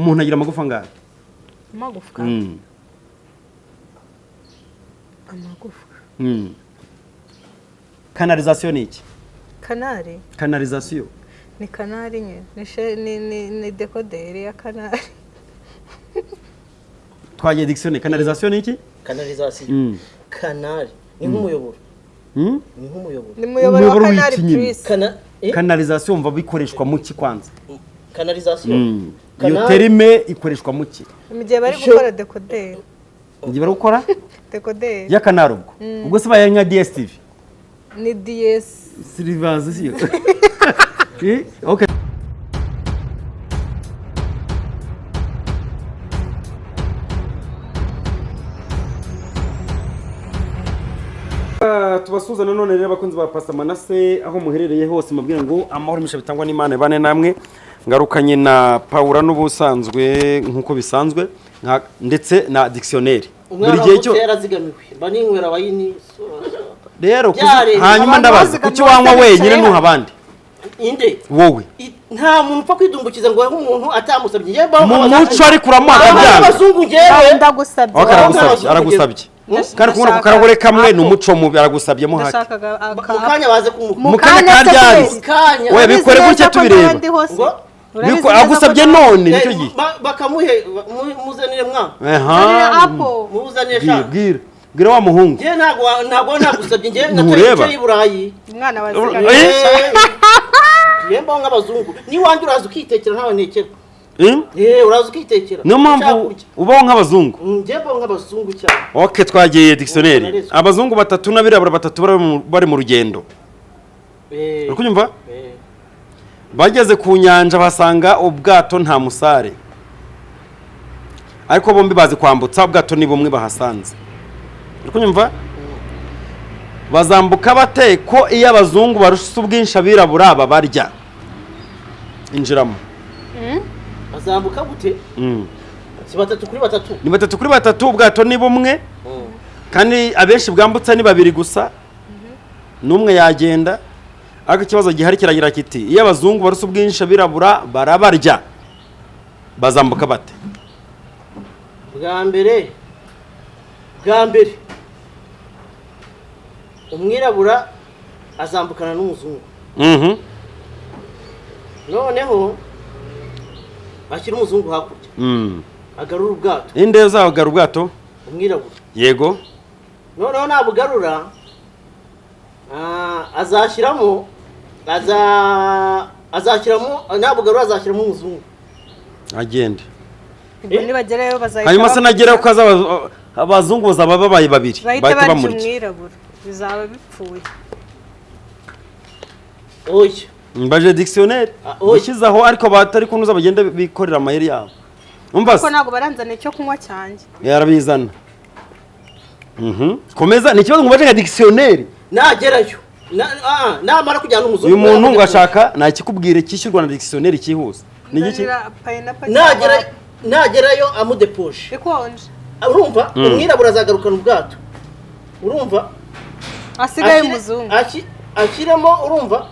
Umuntu agira amagufa angahe? Amagufwa? Mm. Amagufwa. Canalisation ni iki? Kanari. Canalisation. Ni kanari nye, ni ni décodeur ya kanari. Twagiye, dictionnaire. Canalisation ni iki? Canalisation. Kanari ni nk'umuyoboro. Ni nk'umuyoboro. Ni umuyoboro wa Umuyoboro kanari w'iki nyine? plus. Kana eh? Canalisation mva bikoreshwa mu ki kwanza? Canalisation. Iyo Canal- terme ikoreshwa mu ki? Mu gihe bari gukora décodeur. Igihe bari gukora Décodeur. Ya kanari. Ubwo se baye nka DSTV? Ni DS. Silivers siyo? Eh, okay. Tubasuhuza nanone rero, abakunzi ba Pastor Manase, aho muherereye hose, mubwira ngo amahoro misha bitangwa n'Imana bane namwe. Ngarukanye na Paula n'ubusanzwe nk'uko bisanzwe, ndetse na dictionnaire Umwana buri gihe cyo wavutse yarazigamiwe, mba ninywera wine. Rero Byareze. hanyuma Abantu ndabaza, bazigamiwe kuki wanywa bose wenyine bicaye ntuha abandi? Inde? Wowe. Nta muntu upfa kwidumbukiza ngo ahe umuntu atamusabye. Njyewe mbaho Mu nk'abazungu. muco ariko uramuha Mbaho akabyanga. nk'abazungu njyewe. Ndagusabye. Ok, aragusabye. Abazungu. Aragusabye. Kandi kubona ku karahure kamwe ni umuco mubi. Aragusabye, muhake. Ndashakaga Mu kanya baze kumuha. Mu kanya kanya se karyari? kubera Mu kanya. We, Urabizi bikore neza gutya ko tubireba. ntawe ndiho se. Ngo? Urabizi neza ko Agusabye ntawe- none nicyo gihe. Bakamuhe, muzanire mwa. Nzanira Aha. apple. Muzanire Bwira, sha. bwira, bwira wa muhungu. Njyewe ntabwo nagusabye, njyewe Ntureba. natoye i Burayi. Umwana Eh? wazigamiwe. Njyewe mbaho nk'abazungu, n'iwanjye uraza ukitekera, ntawe ntekera. Eh? Eh, uraza ukitekera. Niyo mpamvu Ushaka kurya. ubaho nk'abazungu. Njyewe mbaho nk'abazungu cyane. Ok, twagiye, dictionnaire. Narezwe. Abazungu batatu n'abirabura batatu bari mu rugendo. Uri kunyumva? Eh. Bageze ku nyanja basanga ubwato nta musare, ariko bombi bazi kwambutsa. Ubwato ni bumwe bahasanze. Uri kunyumva? Bazambuka bate ko iyo abazungu barusha ubwinshi abirabura babarya? Injiramo. Bazambuka gute? Si batatu kuri batatu? Ni batatu kuri batatu, ubwato ni bumwe, kandi abenshi bwambutsa ni babiri gusa, n'umwe yagenda. Ariko ikibazo gihari kiragira kiti: iyo abazungu barusha ubwinshi abirabura barabarya, bazambuka bate? Bwa mbere umwirabura azambukana n'umuzungu. Noneho bashyira umuzungu hakurya, agarura ubwato. Inde uzagara ubwato? Umwirabura. Yego. Noneho nabugarura, azashyiramo azashyiramo, nabugarura azashyiramo umuzungu. Agende. Ubwo nibagerayo bazahita Hanyuma se nageraho ko abazungu bazaba babaye babiri, bahita bahita barya bamurya. Umwirabura bizaba bipfuye. Oya. Mbaje dictionnaire. Ah, oya. Ushyize aho ariko batari kunuza, bagenda bikorera amayeri yabo. Umva Kuko se? ntabwo baranzana icyo kunywa cyanjye. Yarabizana. Komeza, ni ikibazo ngubaje nka dictionnaire. Nagerayo namara kujyana umuzungu, Uyu muntu ngo ashaka ntakikubwire cyishyurwa na dictionnaire cyihuse. Ni igiki? Nzanira pineapple nagera cyangwa nagerayo amudepoje. Ikonje. Urumva, umwirabura azagarukana ubwato, urumva? Asigaye umuzungu. Ashyiremo, urumva,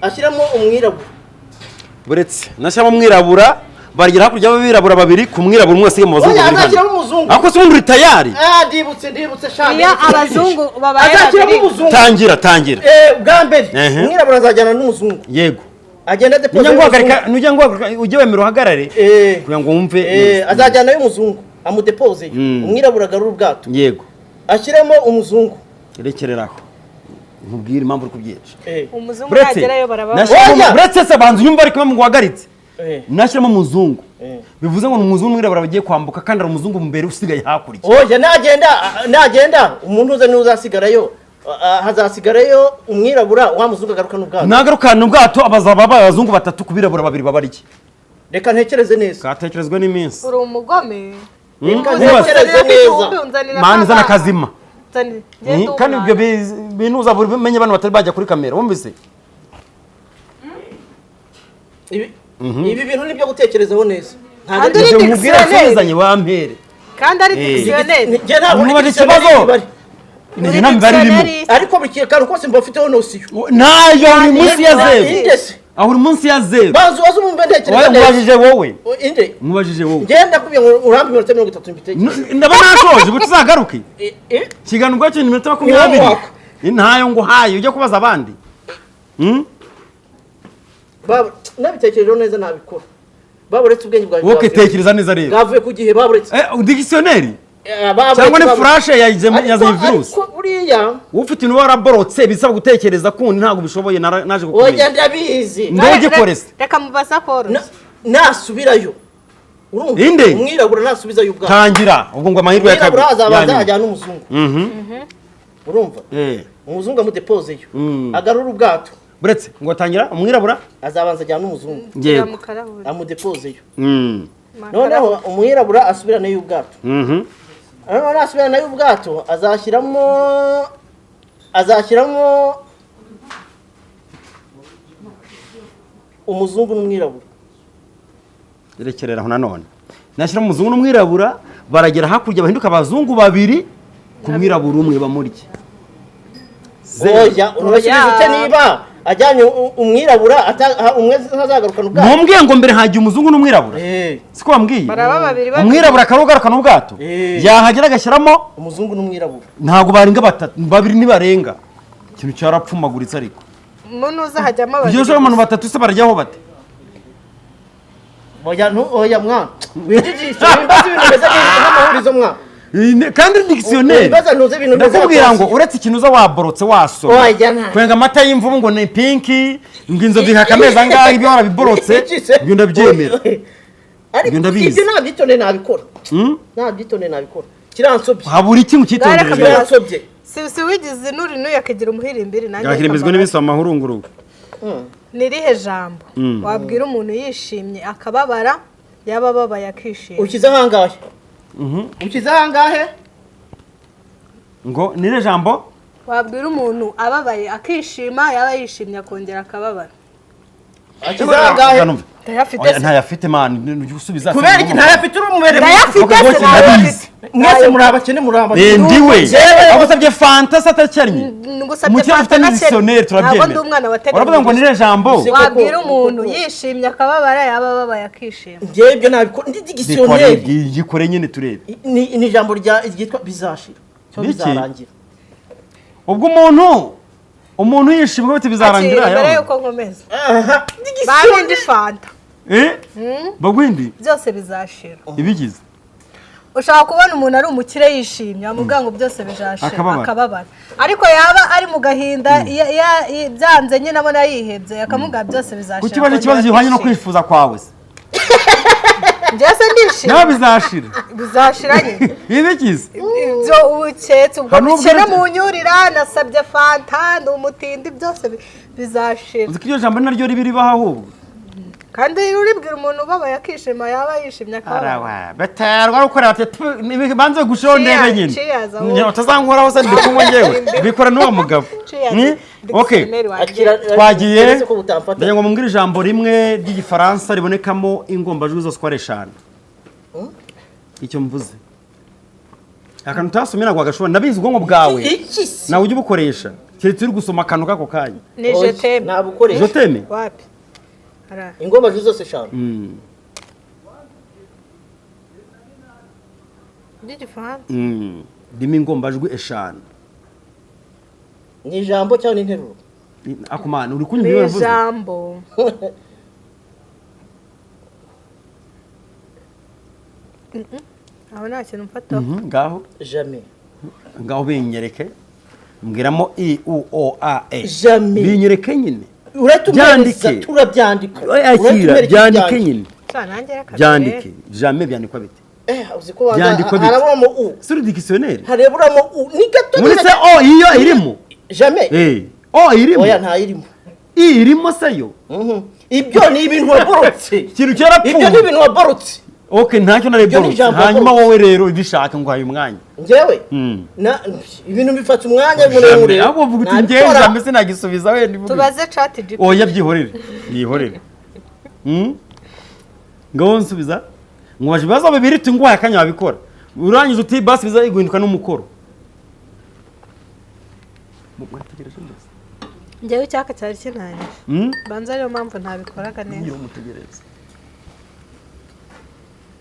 ashyiramo umwirabura. Buretse nashyiramo umwirabura, baragera hakurya y'abirabura babiri ku mwirabura umwe asigaye mu bazungu Oya, babiri hano. azashyiramo umuzungu. Ariko se ubundi uri tayari? Ah, ndibutse, ndibutse sha. Iyo Ndibutse. abazungu babaye Azashyiramo babiri. umuzungu. Tangira, tangira. Eh, bwa mbere umwirabura azajyana n'umuzungu, agenda depoze. Nujya nguhagarika, nujya nguhagarika ujye wemera uhagarare kugira ngo wumve neza. Azajyanayo umuzungu amudepoze, umwirabura agarura ubwato, ashyiremo umuzungu. Rekereraho nkubwire impamvu uri kubyica. Umuzungu Buretse nagerayo barababara. Oya! Buretse se, banza unyumve, ariko impamvu nguhagaritse, nashyiramo umuzungu, bivuze ngo ni umuzungu n'umwirabura bagiye kwambuka, kandi hari umuzungu mbere usigaye hakurya. Oya, nagenda umuntu uza niwe uzasigarayo. Hazasigarayo umwirabura, wa muzungu agarukana ubwato. Nagarukana ubwato, abazaba babaye abazungu batatu ku birabura babiri babarya. Reka ntekereze neza. Katekerezwa n'iminsi. Uri umugome. Reka Nkubaze. ntekereze neza. Unzanira Mani, zana akana. akazima. Ngende. Kandi ibyo bintu uzaba umenye bano batari bajya kuri kamera, wumvise? Ibi bintu ni ibyo gutekerezaho neza. Ntabwo Kandi ari- uri Ibyo mubwira dictionnaire. nsubizanye wampere. Kandi ari dictionnaire. Njye ntabwo Nkubaje dictionnaire ikibazo. y'imibare. Ni nta mibare irimo. Dictionnaire. Ariko buri kantu kose mba mfiteho notion. Ntayo, uri munsi ya zeru. Inde se? Aho uri munsi ya zeru. Banza ubaze umwumve, ntekereza Wowe neza. nkubajije wowe. Inde? Nkubajije wowe. Ngenda kubye ngo urampe iminota 30 mbitekereze. Ndaba nashoje ubu, tuzagaruke. Eh, eh? Ikiganiro ubwacyo ni iminota 20. Niwo. Ntayo nguhaye, ujya kubaza abandi. Baba nabitekerejeho neza, nabikora. Baba uretse ubwenge bwawe Wowe tekereza neza rero. Bwavuye ku gihe, baba uretse. Dictionnaire Eh, baba cyangwa ni uretse, flash yazanye yazanye virusi. Ariko buriya Ufite ibintu waraborotse, bisaba gutekereza kundi, ntabwo ubishoboye, naje oya, kukumenya. ndabizi. Ngo ugikore se. Reka mubaza koroshye. Nasubirayo, urumva? Inde? Umwirabura nasubizayo ubwato, Tangira ubwo ngo amahirwe ya kabiri umwirabura azabanza ya nyuma. ajyana umuzungu, urumva? Umuzungu amudepozeyo, agarura ubwato. Buretse ngo tangira umwirabura. Azabanza ajyana umuzungu, Yego. Mu karahuri. amudepozeyo. Mu Noneho karahuri. umwirabura asubiranayo ubwato. Noneho nasubiranayo ubwato, azashyiramo umuzungu n'umwirabura. Rekerera aho nanone. Nashyira umuzungu n'umwirabura, baragera hakurya bahinduka abazungu babiri ku mwirabura umwe, bamurye. Zeru. Oya, urabasubiza ute niba ajyanye umwirabura, umwe ntazagarukana ubwato? Mumbwiye ngo mbere hagiye umuzungu n'umwirabura. Eh, Siko wambwiye? Baraba babiri babiri. Umwirabura akarugarukana ubwato. Eh. Yahagera agashyiramo Umuzungu n'umwirabura. Ntabwo barenga batatu, babiri ntibarenga. Ikintu cyarapfumaguritse ariko. Munuza hajyamo Kugira babiri. ngo abantu batatu se barajyaho bate? Oya, ntu, oya mwana, wijijisha, wimbaza ibintu bimeze nk'amahurizo, mwana. Kandi dictionnaire. Wimbaza ntuzi ibintu bimeze Ndakubwira nka ngo uretse ikintu uza waborotse wasoma. Oya, nta. Kwenga amata y'imvubu ngo ni pinki, ngo inzovu ihaka amezi angahe, ibyo warabiborotse, Iki se? ibyo ndabyemera. Ariko Ibyo ndabizi. ibyo nabyitonde nabikora. Nabyitonde nabikora, kiransobye. Habura iki ngo ucyitondere Bwareka rero? Kiransobye. Si wigize inuri n'uyu akagira umuhirimbiri, nanjye Yahirimbizwa reka n'ibisaba amahurunguru. Ni irihe jambo wabwira umuntu yishimye akababara, yaba ababaye akishima? Ukize ahangahe? Ukize ahangahe? Ngo ni irihe jambo? Wabwira umuntu ababaye akishima, yaba yishimye akongera akababara. Akize ahangahe? Ndayafite Oya, se. ntayafite man, ujye usubiza. Kubera iki ntayafite? Uri umubere. Ndayafite Okay, se, rwose ntayafite. ndabizi. Mwese muri abakene, muri abakene. Ndiwe. Jewe- Agusabye fanta se atakennye? Ngusabye Umukire afite fanta na n'idictionnaire, kera. Ntabwo turabyemera. ndi umwana wateganyirijwe. Uravuga ngo ni irihe jambo? Wabwira umuntu yishimye akababara, yaba ababaye akishima. Njyewe ibyo nabikora, ndi Gikore, dictionnaire. gikore nyine turebe. Ni ijambo ryitwa bizashira cyangwa Biki? bizarangira. Ubwo umuntu yishimye bati bizarangira. Akira, mbere yawe. yuko nkomeza, Aha. bampa fanta. Eh? Bagwindi Byose bizashira. Ibigize. Ushobora kubona umuntu ari umukire yishimye, wamubwira ngo byose bizashira, Akababara. akababara. Ariko yaba ari mu gahinda, byanze nyine, abona yihebye, akamubwira byose bizashira, Kuki ubaje ikibazo akongera gihwanye no akishima. kwifuza kwawe se? Njye se ndishimye. Nawe bizashira. Bizashira nyine. Ibigize. Ibyo uketse ubwo Hari n'ubwo bukene uretse- munyurira, nasabye fanta, ndi umutindi, byose bizashira. Uzi ko iryo jambo ari naryo ribi ribaho ahubwo. Kandi iyo uribwira umuntu ubabaye akishima, yaba yishimye akababara. Arawa, baterwa ari ukorera ati banze gushaho ndebe nyine. Cheers, ahubwo. Njye utazankuraho se ndi kunywa njyewe. Bikora n'uwo mugabo. Cheers, Okay. dictionnaire wanjye. Akira. Twagiye. Uretse ko butamfata. Ndagira ngo mumbwire ijambo rimwe ry'Igifaransa ribonekamo ingombajwi zose uko ari eshanu. Icyo mvuze. Akantu utasomye ntabwo wagashobora. Ndabizi ubwonko bwawe. Iki se? Nawe ujya ubukoresha. Keretse uri gusoma akantu k'ako kanya. Ni je t'aime. Nabukoresha. Je t'aime? Wapi. Ara. Ingombajwi zose eshanu. Ry'igifaransa. Ririmo ingombajwi eshanu. Ni ijambo cyangwa ni interuro? Ako mana, uri kunyumva Ni ibyo navuze? ijambo. Aho nta kintu mfataho. Ngaho. Jamais. Ngaho binyereke. Mbwiramo i u o a e. Jamais. Binyereke nyine. Urahita Byandike. Turabyandika. Oya, akira, byandike nyine. Cya, nanjye reka Byandike. mbere. Jamais byandikwa bite? Eh, uzi ko waza Byandikwa bite? haraburamo u. Sur dictionnaire. Hareburamo u, ni gato. Muri Ni se gato. o iyo irimo? Jamais. Eh, o irimo? Oya, ntayirimo. I irimo se yo? Mhm. Ibyo ni ibintu waborotse. Ikintu cyarapfuye. Ibyo ni ibintu waborotse. Okay, ntacyo Ibyo ni nareborotse. ijambo Hanyuma waborotse. wowe rero ubishaka ngo uhaye umwanya. Njyewe na ibintu bifata umwanya muremure. Ahubwo uvuga uti njyewe Nabikora. jamais sinagisubiza wenda ivuga. Tubaze chat GPT. Oya, byihorere. Byihorere. Ngaho nsubiza. Nkubaje ibibazo bibiri tunguhaye akanya wabikora. Urangije uti basi biza guhinduka n'umukoro. Mwategereje mbese? Njyewe icyaka cyari kinanije. Mm? Banza ariyo mpamvu ntabikoraga neza. Iyo mutegereza,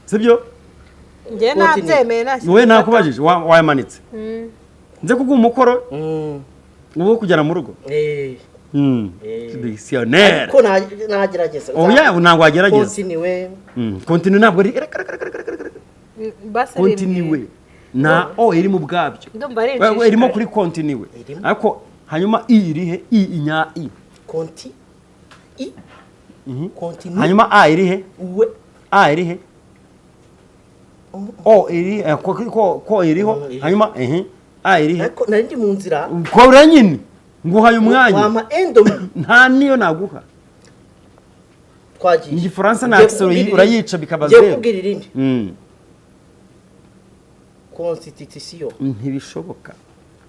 sibyo? Njyewe nabyemeye, nta Wowe nakubajije, wayamanitse. Nze kuguha umukoro wo kugera mu rugo. Dictionnaire. Ko nagerageza. Oya, ntabwo wagerageza. Continue. Continue ntabwo ari, reka reka reka reka reka. Basi. Continue na o iri mu bwabyo. Ndumva ari Wewe irimo inshishikare. kuri continue. Irimo. Ariko hanyuma i iri he? I inya i. Conti i continue. Hanyuma a iri he? We. A iri he? O iri ko iriho. Iriho. Hanyuma a iri he? Ariko nari ndi mu nzira. Kora nyine, nguhaye umwanya. Wampa endomi. Nta niyo naguha. Twagiye. Mu Gifaransa na Ngiye accent kukubwira irindi. urayica bikaba Ngiye zero. kukubwira irindi. Constitution. Ntibishoboka.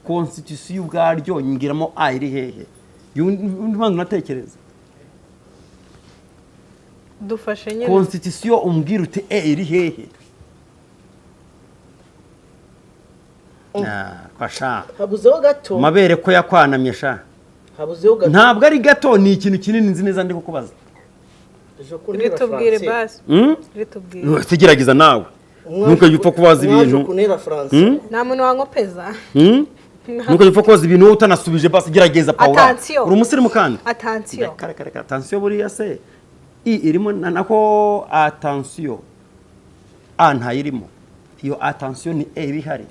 Constitution ubwaryo ngiramo a iri hehe? Undi mpamvu unatekereza. Dufashe nyine. Constitution, umbwira uti e iri hehe? Ah, kwa sha. Habuzeho gato. Amabere ko yakwanamye sha. Habuzeho gato. Ntabwo ari gato, ni ikintu kinini, nzi neza ndi kukubaza. Je connais la Ritubwire français. basi. Mm? Ritubwire. Tugerageza nawe, ntukajye upfa kubaza ibintu. Connais la français. Mm? Nta muntu wankopeza. Mm? Ntukajye upfa kubaza ibintu wowe utanasubije. Basi gerageza, Paula. Attention. Uri umusirimu kandi. Attention. Reka reka reka, attention buriya se i irimo nako attention a ntayirimo. Iyo attention ni e ibihari.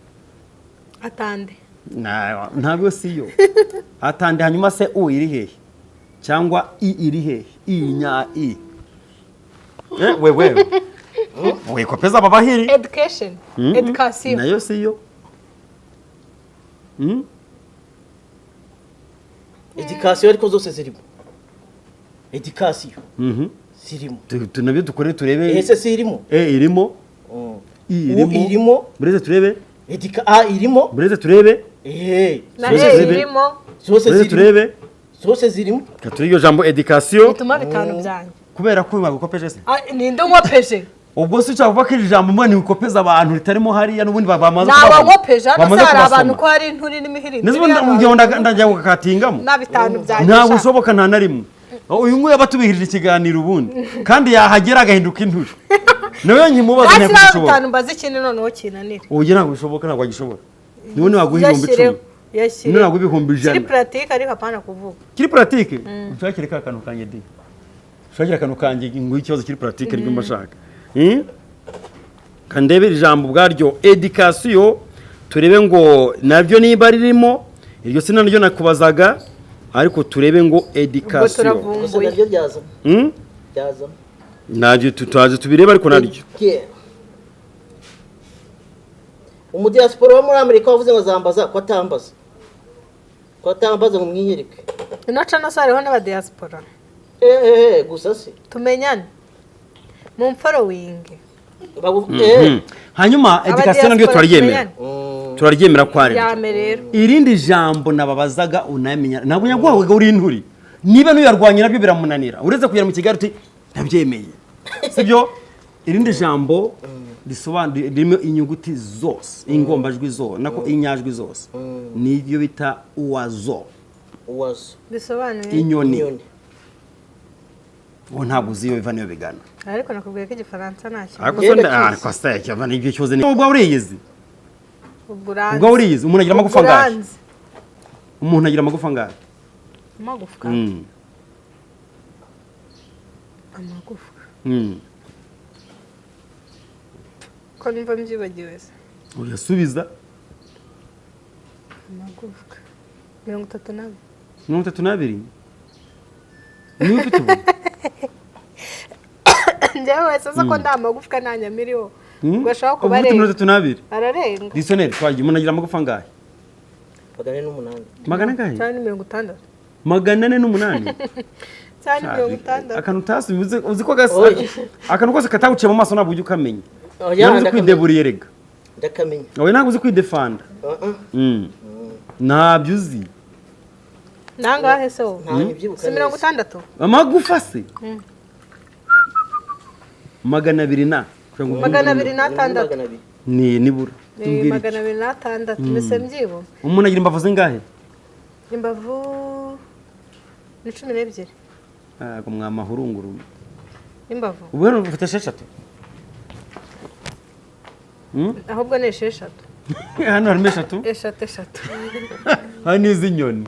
Atande. Ntabwo si yo atande. Hanyuma se u iri hehe cyangwa i iri hehe? I nya i. Wewe wikopeza aba bahiri. Education. Education. Nayo si yo. Education, ariko zose zirimo education. Zirimo. Nabyo dukore turebe. Ese zirimo? E irimo. I U irimo. irimo. Bureze turebe. A irimo. Bureze turebe. Na Zose E zirimo. irimo. Zose Bureze zirimo. turebe. Zose zirimo. Reka turebe iryo jambo education. Bituma bitanu byanjye. Kubera ko bagukopeje se? Ah, ninde unkopeje? Ubwo se ushaka kuvuga ko iri jambo mwana wikopeza abantu ritarimo hariya n'ubundi bamaze Ntawe kubabona? nkopeje hano se. Bamaze Hari kubasoma. abantu ko hari inturi n'imihirindi. Neza ubundi ndajya gukakatingamo. Na bitanu byanjye. Ntabwo Sha. ushoboka nta na rimwe. Uyu nguyu aba atubihirije ikiganiro ubundi kandi yahagera agahinduka inturi, nawe nkimubaza. Hasi Ntabwo nawe bishoboka. bitanu, mbaze ikindi noneho kinanire. Ubu ntabwo bishoboka, ntabwo wagishobora. Niwe naguha 10,000. Yashyireho. Yashyire. Niwe naguha 100,000. Kiri pratique ariko, apana kuvuga. Kiri pratique. Ushakire ka kantu kanjye di, ushakire akantu kanjye ngo ikibazo kiri pratique nibyo mba nshaka. Kandebe ijambo ubwaryo education, turebe ngo nabyo niba ririmo iryo sina naryo nakubazaga, ariko turebe ngo Ubwo education. Gusa turavumbuye. naryo ryazamo. Ryazamo. Ntabyo tutazi tubirebe, ariko naryo. Yeah. Umudiaspora wo muri Amerika wavuze ngo azambaza, ko atambaza, ko atambaza ngo mwiyereke. Ino cano se hariho n'abadiaspora? Gusa se. Tumenyane mu following. Hanyuma education naryo turaryemera. Tumenyane. Turaryemera ko ari ryo. Yame rero. Irindi jambo nababazaga unamenya, ntabwo nyaguhaga uri inturi, niba n'uyarwanya nabyo biramunanira, uretse kugera mu Kigali uti ndabyemeye, sibyo? Irindi jambo risobanura ririmo inyuguti zose, ingombajwi zose, nako inyajwi zose, niryo bita oiseau. Oiseau. Bisobanuye? Inyoni. Inyoni. Uwo ntabwo uzi iyo biva n'iyo bigana. Ariko nakubwiye ko Igifaransa nta kintu. Ariko se ariko se cyava n'ibyo kibazo ni ubwo uriyizi? Ubwo uranzi. Ubwo uriyizi, umuntu agira amagufa Ubwo angahe? uranzi. Umuntu agira amagufa angahe? Amagufwa. Amagufwa. Ko numva mbyibagiwe se? Uyasubiza. Amagufwa 32. 32 niba ufite ubu. Njyewe wese azi ko nta magufwa, nta nyama iriho. Ubwo ashobora Ubu kuba ufite mirongo arenga. itatu n'abiri. Ararenga. Dictionnaire twagiye, umuntu agira amagufa angahe? 408. Magana angahe? Cyangwa ni 60. 408. Cyangwa ni 60. Akantu utasi uzi ko gasa. Oya. Akantu kose kataguciye mu maso ntabwo ujya ukamenya. Oya, Ntabwo uzi ndakamenya. kwideburiye rega. Ndakamenya. Oya, ntabwo uzi kwidefanda. Uh-uh. Ntabyo uzi. Nangahe se wowe? Ntabwo nkibyibuka Si mirongo neza. itandatu? Amagufa se 200 na kugira ngo 206. 200. Ni nibura. Ni Tumbwire iki? 206, mbese mbyibo. Umuntu agira imbavu zingahe? Imbavu. Ni 12. Ntabwo mwamahurunguru. Imbavu. Ubu rero ufite 6. Ahubwo ni 6. Hano harimo 3. 3 3. Hari n'iz'inyoni.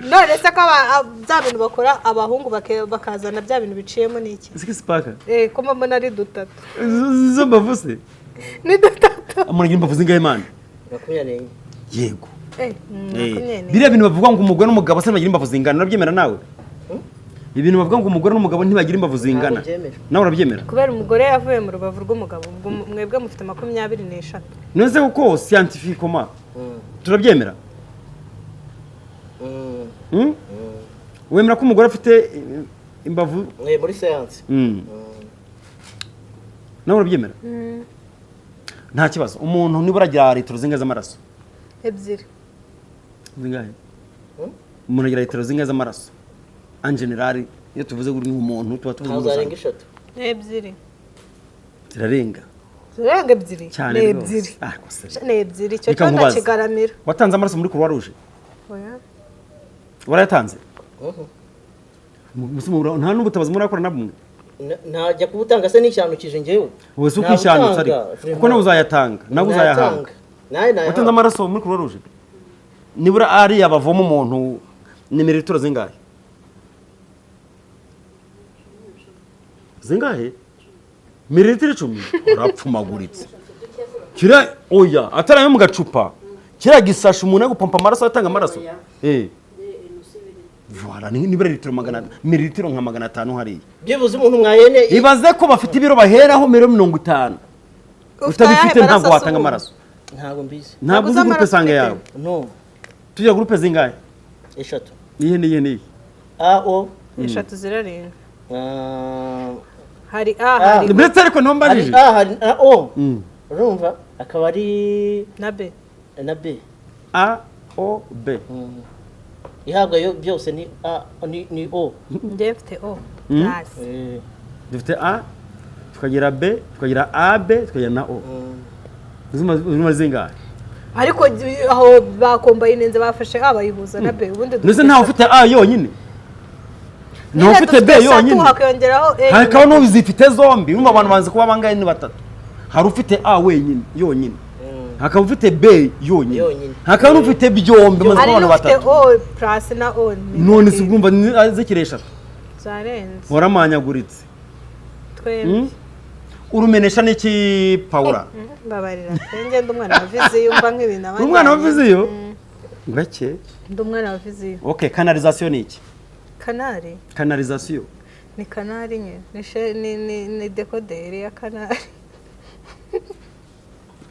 None se ko bya bintu bakora abahungu bakazana bya bintu biciyemo ni iki? Six pack. Ko mbona ari 3. Izo mbavu se? Ni 3. Umuntu agira imbavu zingahe mani? 24. Yego. 24. Biriya bintu bavuga ngo umugore n'umugabo se bagira imbavu zingana, urabyemera nawe? Ibintu bavuga ngo umugore n'umugabo ntibagira imbavu zingana. Nawe urabyemera? Kubera umugore yavuye mu rubavu rw'umugabo, ubwo mwebwe mufite 23. None se kuko scientifiquement turabyemera? Wemera ko umugore afite imbavu muri science? Nawe urabyemera? Nta kibazo. Umuntu nibura agira litiro zingahe z'amaraso? 2. Zingahe? Umuntu agira litiro zingahe z'amaraso? En general iyo tuvuze ngo umuntu tuba tuvuze ngo zarenga 3. 2. Zirarenga. Zirenga 2. Cyane Ni rwose. 2. Ni 2 icyo cyo ndakigaramira. Watanze amaraso muri Croix Rouge? Oya. Warayatanze? Nta n'ubutabazi murakora na bumwe? Ntajya kubutanga se nishanukije njyewe. Ubu si ukwishanutsa ariko. Kuko nawe uzayatanga, nawe uzayahabwa. Watanze amaraso muri Croix Rouge? Nibura ariya bavoma umuntu ni mililitiro zingahe? Zingahe? Mililitiro 10. Urapfumaguritse. Kira oya atari ayo mu gacupa. Kira gisasha umuntu ari gupompa amaraso atanga amaraso. Voilà, nibura litiro 500, mililitiro nka 500 hariya. Byibuze umuntu mwayene ibaze ko bafite ibiro baheraho 50. Utabifite ntabwo watanga amaraso. Ntabwo mbizi. Ntabwo uzi groupe sange yawe. No. Tugira groupe zingahe? 3. Nihe nihe nihe? A O 3 zirarenga. Hari A hari ndetse ariko niho mbarije. A hari A O. Urumva akaba ari na B. Na B. A O B. Ihabwa yo byose ni A ni O. Njye mfite O. Dufite A tukagira B tukagira AB tukagira na O. Zuma zingahe? Ariko aho bakombayinenze bafashe A bayihuza na B ubundi dufite. Ntawe ufite A yonyine. Ntawe ufite B yonyine. Hakiyongeraho A. Hakaba n'uzifite zombi. Urumva abantu banze kuba bangahe ni 3. Hari ufite A wenyine yonyine. Hakaba ufite B yonyine. Hakaba n'ufite byombi maze abantu 3. Hari O plus na O. None se urumva zikiri 3. Zarenze. Waramanyaguritse. Twembi. Urumenesha n'iki Paula? Mbabarira. Njye ndi umwana wa viziyo mba nk'ibintu abandi. Umwana wa viziyo? Ngake. Ndi umwana wa viziyo. Okay, canalisation ni iki? Kanari. Canalisation. Ni kanari nye. Ni dekoderi ya kanari.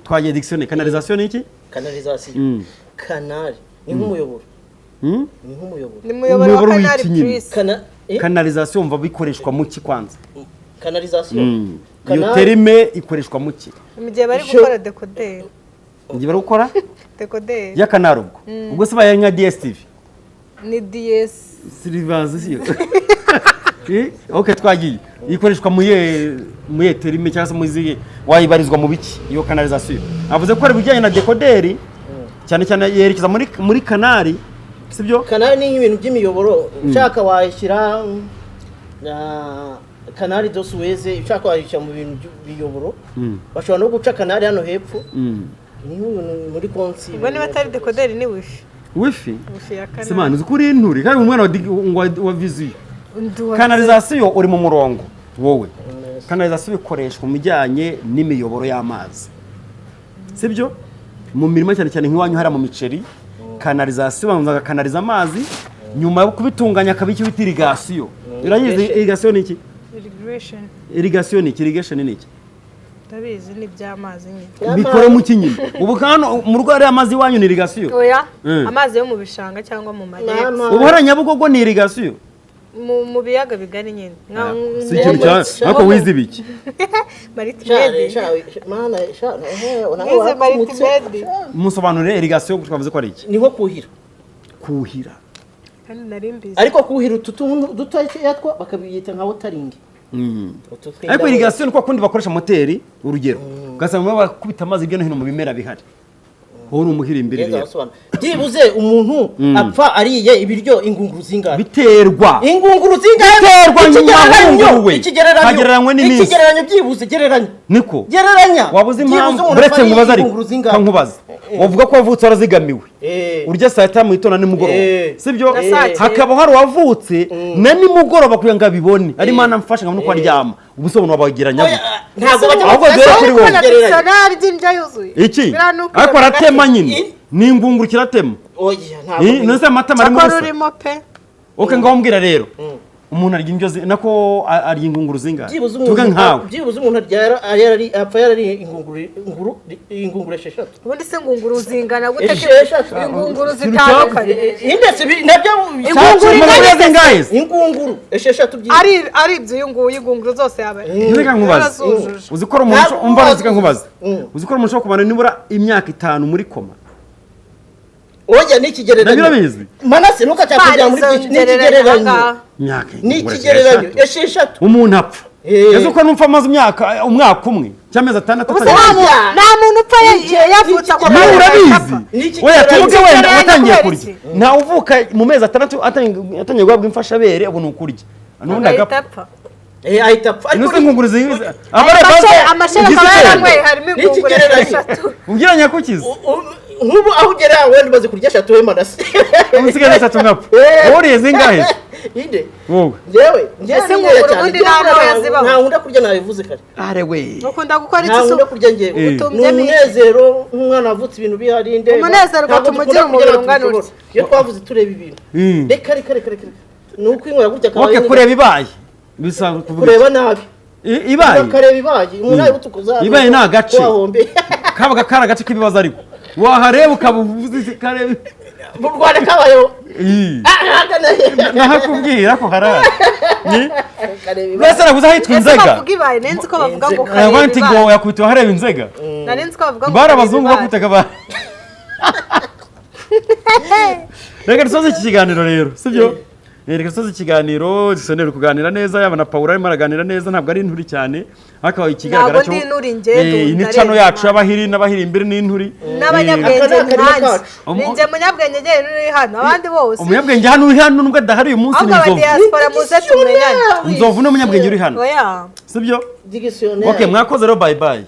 Twagiye dictionnaire. Canalisation ni iki? Canalisation. Kanari ni nk'umuyoboro. Ni nk'umuyoboro. Ni umuyoboro wa kanari plus. Canalisation mva bikoreshwa mu ki kwanza? Canalisation. Iyo terime ikoreshwa mu ki? Mu gihe bari gukora dekoderi. Mu gihe bari gukora dekoderi ya kanari ubwo. Ubwo se baye nka DSTV. Ni DS. Silivazi siyo. Okay, twagiye. Ikoreshwa mu ye terime cyangwa se mu ziye wayibarizwa mu biki iyo canalisation. Avuze ko ari bijyanye na dekoderi cyane cyane yerekeza muri kanari, sibyo? Kanari ni ibintu by'imiyoboro. Ushaka wayishyira na kanari do Suez, ushaka wayishyira mu bintu by'imiyoboro. Bashobora no guca kanari hano hepfo. Ni muri konsi. Ubwo niba atari dekoderi ni wifi. Wifi? Wifi ya kanari. Simana uzi kuri inturi kandi umwana wa viziyo. Canalisation uri mu murongo wowe. Canalisation ikoreshwa mu bijyanye n'imiyoboro y'amazi. Sibyo? Mu mirima cyane cyane nk'iwanyu hari mu miceri, canalisation banza bakanaliza amazi nyuma yo kubitunganya akaba icyo bita irrigation. Urayizi irrigation ni iki? Irrigation. Irrigation ni iki? Irrigation ni iki? Ndabizi ni by'amazi nyine. Bikora mu kinyine. Ubu kano mu rugo hari amazi iwanyu ni irrigation. Oya, amazi yo mu bishanga cyangwa mu majyepfo. Ubu hara Nyabugogo ni irrigation. Mu biyaga bigari nyine. Si ikintu cyane ariko wize ibiki? Musobanurire irrigation twavuze ko ari iki? Ni nko kuhira. Kuhira. Kandi nari mbizi. Ariko kuhira utu tuntu dutoya two bakabiyita nka watering. Ariko irrigation ni kwa kundi bakoresha moteri urugero. Ugasanga bakubita amazi hirya no hino mu bimera bihari. Wowe uri umuhirimbiri Ngenza rero. abasobanura. Byibuze umuntu apfa ariye ibiryo ingunguru zingahe? Biterwa. Ingunguru zingahe? Biterwa nyuma Ikigereranyo, ahunguwe. ikigereranyo. Hagereranywe n'iminsi. Ikigereranyo byibuze, gereranya. Niko. Gereranya. Wabuze Byibuze impamvu umuntu uretse apfa ariye nkubaza ariko ingunguru zingahe? nkubaza wavuga ko wavutse warazigamiwe, urya saa 5 mu gitondo na nimugoroba, sibyo? Na saa cyenda. Hakaba hari uwavutse na nimugoroba kugira ngo abibone ari Imana mfasha nkabona uko aryama. Ubusobanuro wabageranya Oya, gute? ntabwo bajya Ahubwo bafata dore kuri wowe. Kubona Gereranya. dictionnaire ry'indyo yuzuye. Iki Biriya ni ukureba ariko aratema nyine, ni ingunguru kiratema. Oya, ntabwo None se amatama arimo Cyakora ubusa? urimo pe. Ok, ngaho mbwira rero, umuntu arya indyo nako arya ingunguru zingahe? Byibuze Tuvuge umuntu nkawe. Byibuze umuntu apfa yarariye ingunguru 6. Ubundi se ingunguru zingana gute? 6. Ingunguru zitandukanye. Indetse nabyo. Ingunguru Umuntu ingana arya zingahe se? Ingunguru 6 byibuze. Ari ibyo uyu nguyu ingunguru zose yaba Reka nkubaze. yarazujuje. Uzi ko ari umuntu Ntabwo umva, reka nkubaze. Uzi ko ari umuntu ushobora kumara nibura imyaka 5 muri koma? Oya, ni ikigereranyo. Nabyo urabizi? Manase, ntukacyakujyana muri byinshi, ni ikigereranyo. Imyaka Ni ingunguru ikigereranyo 6. 6. Umuntu apfa ese uko numva amaze imyaka umwaka umwe cyangwa amezi 6 Ubu se atangiye nta nta muntu upfa yavutse ako Nawe kanya urabizi. apfa. Ni ikigereranyo. Oya, tuvuge wenda Ikigereranyo watangiye kubera kurya, iki? ntawe uvuka mu mezi 6 atangiye guhabwa imfashabere, ubu ni ukurya n'ubundi Agahita agapfa. apfa. Ahita apfa. Ino Ariko se ingunguru zingahe abare Amashereka aba yaranyweye harimo ingunguru N'ikigereranyo. 6. Ubwira nyakukiza. Nk'ubu aho ugera wenda umaze kurya 3 we, Manase. Usigaye 3 nkapfa. Wowe uriye zingahe? Inde? Wowe. Njyewe Ese ni ingunguru nkeya cyane. ubundi Njyewe nta ntoya zibaho? nta nkunda kurya, nabivuze kare. Are we. Ukunda gukora iki Nta se? nkunda kurya njyewe. Eh. Ni Utumbyemo iki? umunezero nk'umwana wavutse ibintu bihari ndeba. Umunezero Ntabwo ugatuma dukunda ugira kurya umubiri ntabwo ungana tubishobora. utya. Iyo twavuze tureba ibintu. Reka reka reka reka. Ni ukwinywera gutya akaba Ok, yinywera. kureba ibaye bisaba kuvuga Kureba nabi. Ibaye. Ukareba ibaye. Umuntu ari butukuza. Ibaye ni agace. Wahombe. Kabaga kari agace k'ibibazo ariko wahareba ukaba uvuze kareba. Mu Rwanda kabayeho. Ii. Ahagana he? Nahakubwira ko harari ni Kareba ibaye. mbese naguze ahitwa Ese inzega. bavuga ibaye, nari nzi ko bavuga ngo Inzega. kareba Nti ngo ibaye. yakubitiwe ahareba inzega. Nari nzi ko bavuga ngo Bari kareba abazungu ibaye. bakubitaga ba. Reka dusoze iki kiganiro rero, sibyo? Reka dusoze ikiganiro dusonere kuganira neza, yaba na Paul arimo araganira neza, ntabwo ari inturi cyane ariko ikigaragara Ntabwo cyo ndi inturi njye, iyi ni ndarenze cano yacu Imana. y'abahiri n'abahirimbiri n'inturi. N'abanyabwenge Aka ni akarima nkanjye. kacu. Ni njye munyabwenge njyewe uri hano, abandi bose Umunyabwenge hano uri hano nubwo adahari uyu munsi ni ahubwo Nzovu. abadiyasipora muze tumenyane. Nzovu ni umunyabwenge uri hano, Oya. sibyo? Dictionnaire. Ok, mwakoze rero, bye bye.